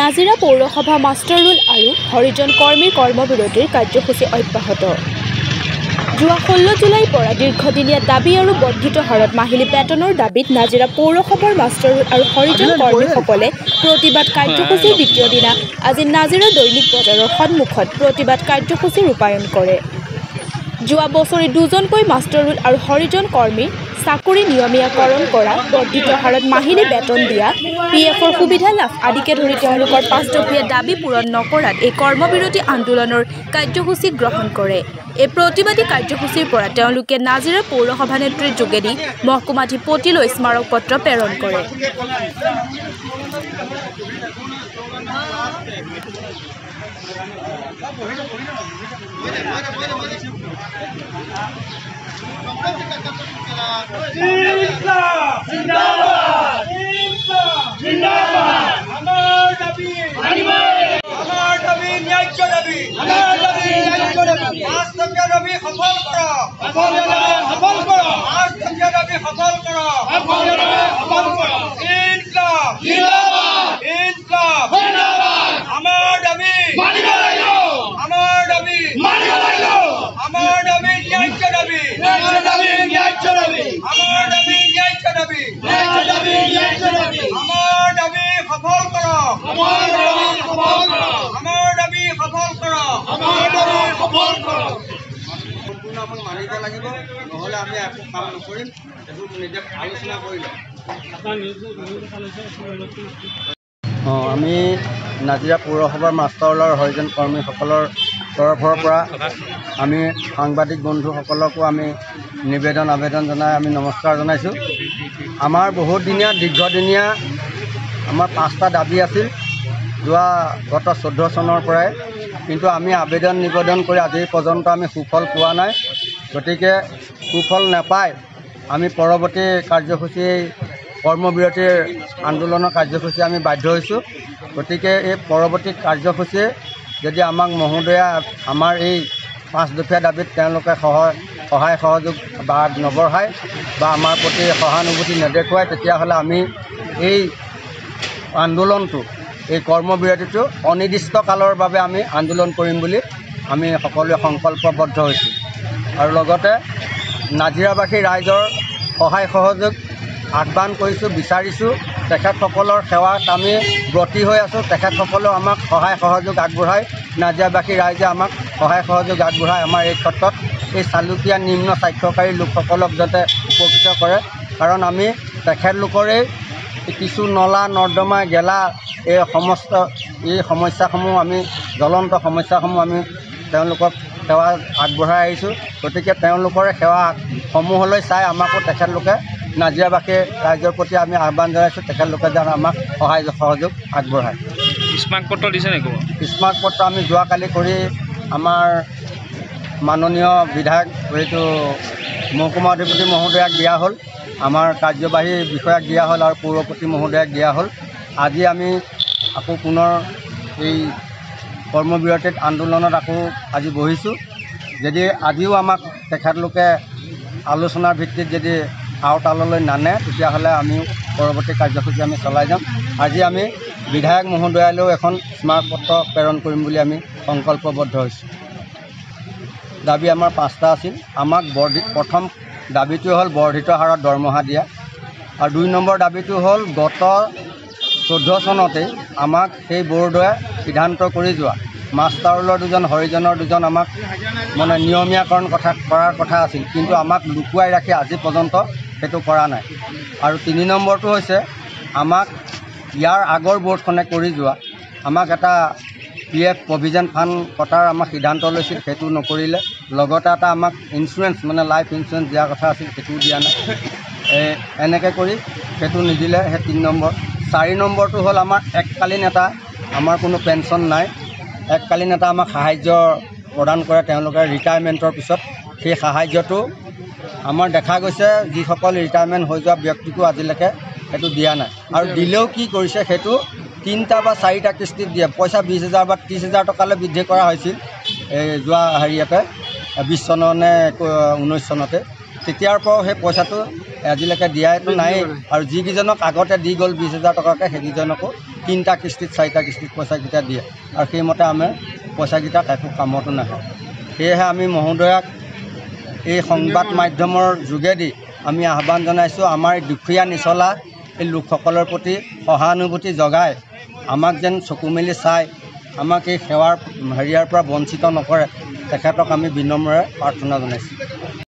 নাজিৰা পৌৰসভা master roll আৰু হৰিজন কৰ্মীৰ কৰ্মবিৰতিৰ কাৰ্যসূচী অব্যাহত। যোৱা 16 জুলাইৰ পৰা দীৰ্ঘদিনীয়া দাবী আৰু বৰ্ধিত হাৰত মাহিলী বেতনৰ দাবীত নাজিৰা পৌৰসভাৰ মাষ্টাৰ ৰোল আৰু হৰিজন কৰ্মীসকলে প্ৰতিবাদ কাৰ্যসূচীৰ দ্বিতীয় দিনা আজি নাজিৰা দৈনিক বজাৰৰ সন্মুখত প্ৰতিবাদ কাৰ্যসূচী ৰূপায়ণ কৰে। যোৱা বছৰি দুজনকৈ মাষ্টাৰ ৰোল আৰু হৰিজন কৰ্মী চাকৰি নিয়মীয়াকৰণ কৰা, বৰ্ধিত হাৰত মাহিলী বেতন দিয়া, পি এফৰ সুবিধা লাভ আদিকে ধৰি তেওঁলোকৰ পাঁচদফীয়া দাবী পূৰণ নকৰাত এই কৰ্মবিৰতি আন্দোলনৰ কাৰ্যসূচী গ্ৰহণ কৰে। এই প্ৰতিবাদী কাৰ্যসূচীৰ পৰা তেওঁলোকে নাজিৰা পৌৰসভানেত্ৰীৰ যোগেদি মহকুমাধিপতিলৈ স্মাৰকপত্ৰ প্ৰেৰণ কৰে। সম্পূৰ্ণ আমাক মানিব লাগিব, নহ'লে আমি একো কাম নকৰিম। এইবোৰ নিজে আলোচনা কৰি লওঁ। আমি নাজিৰা পৌৰসভাৰ মাষ্টাৰ ৰোলৰ হৰিজন কৰ্মীসকলৰ তৰফৰ পৰা আমি সাংবাদিক বন্ধুসকলকো আমি নিবেদন আবেদন জনাই আমি নমস্কাৰ জনাইছোঁ। আমাৰ বহুতদিনীয়া দীৰ্ঘদিনীয়া আমাৰ পাঁচটা দাবী আছিল যোৱা গত 14 চনৰ পৰাই, কিন্তু আমি আবেদন নিবেদন কৰি আজি পৰ্যন্ত আমি সুফল পোৱা নাই। গতিকে সুফল নাপাই আমি পৰৱৰ্তী কাৰ্যসূচী কৰ্মবিৰতিৰ আন্দোলনৰ কাৰ্যসূচী আমি বাধ্য হৈছোঁ। গতিকে এই পৰৱৰ্তী কাৰ্যসূচীয়ে যদি আমাক মহোদয়া আমাৰ এই পাঁচদফীয়া দাবীত তেওঁলোকে সহায় সহযোগ বা নবঢ়ায় বা আমাৰ প্ৰতি সহানুভূতি নেদেখুৱায়, তেতিয়াহ'লে আমি এই আন্দোলনটো, এই কৰ্মবিৰতিটো অনিৰ্দিষ্ট কালৰ বাবে আমি আন্দোলন কৰিম বুলি আমি সকলোৱে সংকল্পবদ্ধ হৈছোঁ। আৰু লগতে নাজিৰাবাসী ৰাইজৰ সহায় সহযোগ আহ্বান কৰিছোঁ, বিচাৰিছোঁ। তেখেতসকলৰ সেৱাত আমি ব্ৰতী হৈ আছোঁ। তেখেতসকলেও আমাক সহায় সহযোগ আগবঢ়ায়, নাজিৰাবাসী ৰাইজে আমাক সহায় সহযোগ আগবঢ়ায় আমাৰ এই ক্ষেত্ৰত এই চালুকীয়া নিম্ন স্বাক্ষৰকাৰী লোকসকলক যাতে উপকৃত কৰে। কাৰণ আমি তেখেতলোকৰেই কিছু নলা নৰ্দমা গেলা এই সমস্ত এই সমস্যাসমূহ আমি জ্বলন্ত সমস্যাসমূহ আমি তেওঁলোকক সেৱা আগবঢ়াই আহিছোঁ। গতিকে তেওঁলোকৰে সেৱাসমূহলৈ চাই আমাকো তেখেতলোকে নাজিৰাবাসী ৰাইজৰ প্ৰতি আমি আহ্বান জনাইছোঁ, তেখেতলোকে যেন আমাক সহায় সহযোগ আগবঢ়ায়। স্মাৰকপত্ৰ দিছে নেকি? স্মাৰকপত্ৰ আমি যোৱাকালি কৰি আমাৰ মাননীয় বিধায়ক এইটো মহকুমা অধিপতি মহোদয়াক দিয়া হ'ল, আমাৰ কাৰ্যবাহী বিষয়াক দিয়া হ'ল আৰু পৌৰপতি মহোদয়াক দিয়া হ'ল। আজি আমি আকৌ পুনৰ এই কৰ্মবিৰতিত আন্দোলনত আকৌ আজি বহিছোঁ। যদি আজিও আমাক তেখেতলোকে আলোচনাৰ ভিত্তিত যদি আওতাললৈ নানে, তেতিয়াহ'লে আমিও পৰৱৰ্তী কাৰ্যসূচী আমি চলাই যাম। আজি আমি বিধায়ক মহোদয়ালৈও এখন স্মাৰকপত্ৰ প্ৰেৰণ কৰিম বুলি আমি সংকল্পবদ্ধ হৈছোঁ। দাবী আমাৰ পাঁচটা আছিল। আমাক প্ৰথম দাবীটো হ'ল বৰ্ধিত হাৰত দৰমহা দিয়া, আৰু 2 নম্বৰ দাবীটো হ'ল গত 14 চনতেই আমাক সেই বৰ্ডে সিদ্ধান্ত কৰি যোৱা মাষ্টাৰ ৰোলৰ দুজন, হৰিজনৰ দুজন আমাক মানে নিয়মীয়াকৰণ কৰাৰ কথা আছিল, কিন্তু আমাক লুকুৱাই ৰাখি আজি পৰ্যন্ত সেইটো কৰা নাই। আৰু 3 নম্বৰটো হৈছে আমাক ইয়াৰ আগৰ বৰ্ডখনে কৰি যোৱা আমাক এটা পি এফ প্ৰভিজন ফাণ্ড কটাৰ আমাক সিদ্ধান্ত লৈছিল, সেইটো নকৰিলে। লগতে এটা আমাক ইঞ্চুৰেঞ্চ মানে লাইফ ইঞ্চুৰেঞ্চ দিয়াৰ কথা আছিল, সেইটোও দিয়া নাই। এনেকৈ কৰি সেইটো নিদিলে, সেই 3 নম্বৰ। 4 নম্বৰটো হ'ল আমাৰ এককালীন এটা আমাৰ কোনো পেঞ্চন নাই, এককালীন এটা আমাক সাহাৰ্য প্ৰদান কৰে তেওঁলোকে ৰিটায়াৰমেণ্টৰ পিছত। সেই সাহাৰ্যটো আমাৰ দেখা গৈছে যিসকল ৰিটায়াৰমেণ্ট হৈ যোৱা ব্যক্তিকো আজিলৈকে সেইটো দিয়া নাই। আৰু দিলেও কি কৰিছে, সেইটো 3টা বা 4টা কিস্তিত দিয়ে। পইচা 20 হাজাৰ বা 30 হাজাৰ টকালৈ বৃদ্ধি কৰা হৈছিল এই যোৱা হেৰিয়াতে 20 চনৰ নে 19 চনতে। তেতিয়াৰ পৰাও সেই পইচাটো আজিলৈকে দিয়াইতো নায়েই। আৰু যিকেইজনক আগতে দি গ'ল 20,000 টকাকৈ, সেইকেইজনকো 3টা কিস্তিত 4টা কিস্তিত পইচাকেইটা দিয়ে আৰু সেইমতে আমাৰ পইচাকেইটা একো কামতো নাহে। সেয়েহে আমি মহোদয়াক এই সংবাদ মাধ্যমৰ যোগেদি আমি আহ্বান জনাইছোঁ, আমাৰ দুখীয়া নিচলা এই লোকসকলৰ প্ৰতি সহানুভূতি জগাই আমাক যেন চকু মেলি চাই আমাক এই সেৱাৰ হেৰিয়াৰ পৰা বঞ্চিত নকৰে, তেখেতক আমি বিনম্ৰৰে প্ৰাৰ্থনা জনাইছোঁ।